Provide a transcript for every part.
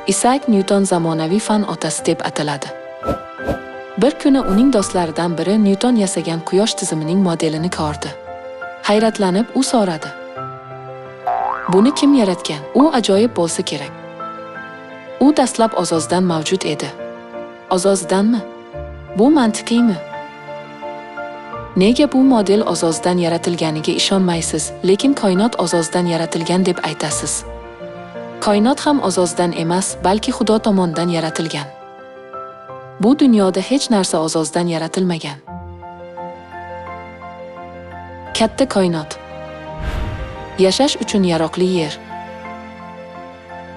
Isaak Nyuton zamonaviy fan otasi deb ataladi. Bir kuni uning do'stlaridan biri Nyuton yasagan quyosh tizimining modelini ko'rdi. Hayratlanib u so'radi: "Buni kim yaratgan? U ajoyib bo'lsa kerak. U dastlab o'z-o'zidan mavjud edi." O'z-o'zidanmi? Bu mantiqiymi? Nega bu model o'z-o'zidan yaratilganiga ishonmaysiz, lekin koinot o'z-o'zidan yaratilgan deb aytasiz? Koinot ham o'z-o'zidan emas, balki Xudo tomonidan yaratilgan. Bu dunyoda hech narsa o'z-o'zidan yaratilmagan. Katta koinot. Yashash uchun yaroqli yer.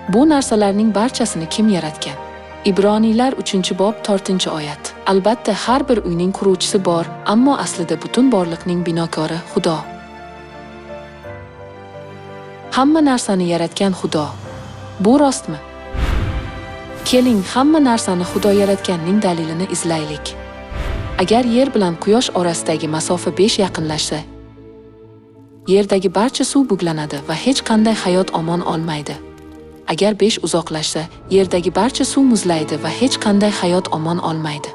Bu narsalarning barchasini kim yaratgan? Ibroniylar 3-bob 4-oyat. Albatta, har bir uyning quruvchisi bor, ammo aslida butun borliqning binokori Xudo. Hamma narsani yaratgan Xudo. Bu rostmi? Keling, hamma narsani Xudo yaratganning dalilini izlaylik. Agar yer bilan quyosh orasidagi masofa 5 yaqinlashsa, yerdagi barcha suv bug'lanadi va hech qanday hayot omon olmaydi. Agar 5 uzoqlashsa, yerdagi barcha suv muzlaydi va hech qanday hayot omon olmaydi.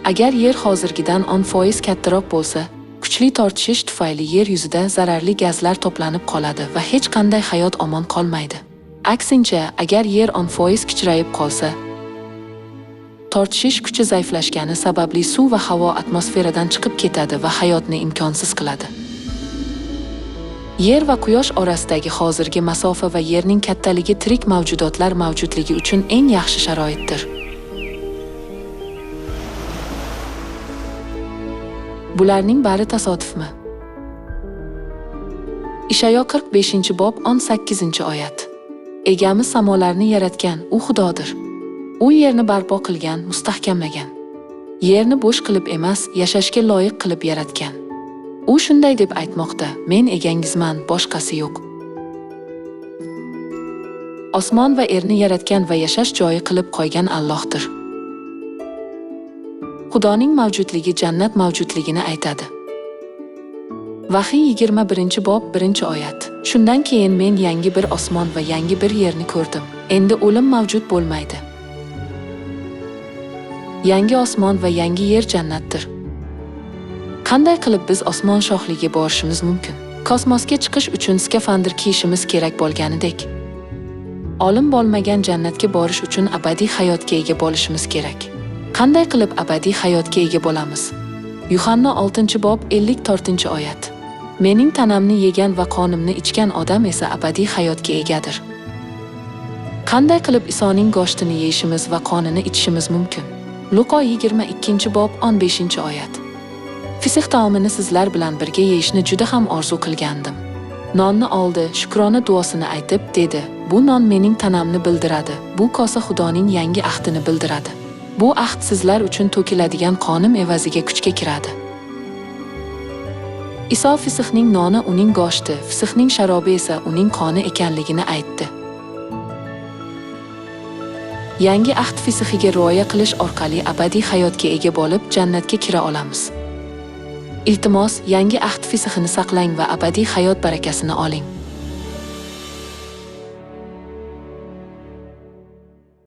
Agar yer hozirgidan 10% kattaroq bo'lsa, kuchli tortishish tufayli yer yuzida zararli gazlar to'planib qoladi va hech qanday hayot omon qolmaydi. Aksincha, agar yer 10% kichrayib qolsa, tortishish kuchi zaiflashgani sababli suv va havo atmosferadan chiqib ketadi va hayotni imkonsiz qiladi. Yer va quyosh orasidagi hozirgi masofa va yerning kattaligi tirik mavjudotlar mavjudligi uchun eng yaxshi sharoitdir. Bularning bari tasodifmi? Ishayo 45-bob 18-oyat. Egamiz samolarni yaratgan, u Xudodir. U yerni barpo qilgan, mustahkamlagan. Yerni bo'sh qilib emas, yashashga loyiq qilib yaratgan. U shunday deb aytmoqda: "Men egangizman, boshqasi yo'q." Osmon va yerni yaratgan va yashash joyi qilib qo'ygan Allohdir. Xudoning mavjudligi jannat mavjudligini aytadi. Vahiy 21-bob 1-oyat. Shundan keyin men yangi bir osmon va yangi bir yerni ko'rdim. Endi o'lim mavjud bo'lmaydi. Yangi osmon va yangi yer jannatdir. Qanday qilib biz osmon shohligiga borishimiz mumkin? Kosmosga chiqish uchun skafandr kiyishimiz kerak bo'lganidek, olim bo'lmagan jannatga borish uchun abadiy hayotga ega bo'lishimiz kerak. Qanday qilib abadiy hayotga ega bo'lamiz? Yuhanna 6-bob 54-oyat. Mening tanamni yegan va qonimni ichgan odam esa abadiy hayotga egadir. Qanday qilib Isoning go'shtini yeyishimiz va qonini ichishimiz mumkin? Luqo 22-bob 15-oyat. Fisih taomini sizlar bilan birga yeyishni juda ham orzu qilgandim. Nonni oldi, shukrona duosini aytib, dedi: "Bu non mening tanamni bildiradi. Bu kosa Xudoning yangi ahdini bildiradi. Bu ahd sizlar uchun to'kiladigan qonim evaziga kuchga kiradi." Iso Fisihning noni uning go'shti, Fisihning sharobi esa uning qoni ekanligini aytdi. Yangi ahd Fisihiga rioya qilish orqali abadiy hayotga ega bo'lib, jannatga kira olamiz. Iltimos, yangi ahd Fisihini saqlang va abadiy hayot barakasini oling.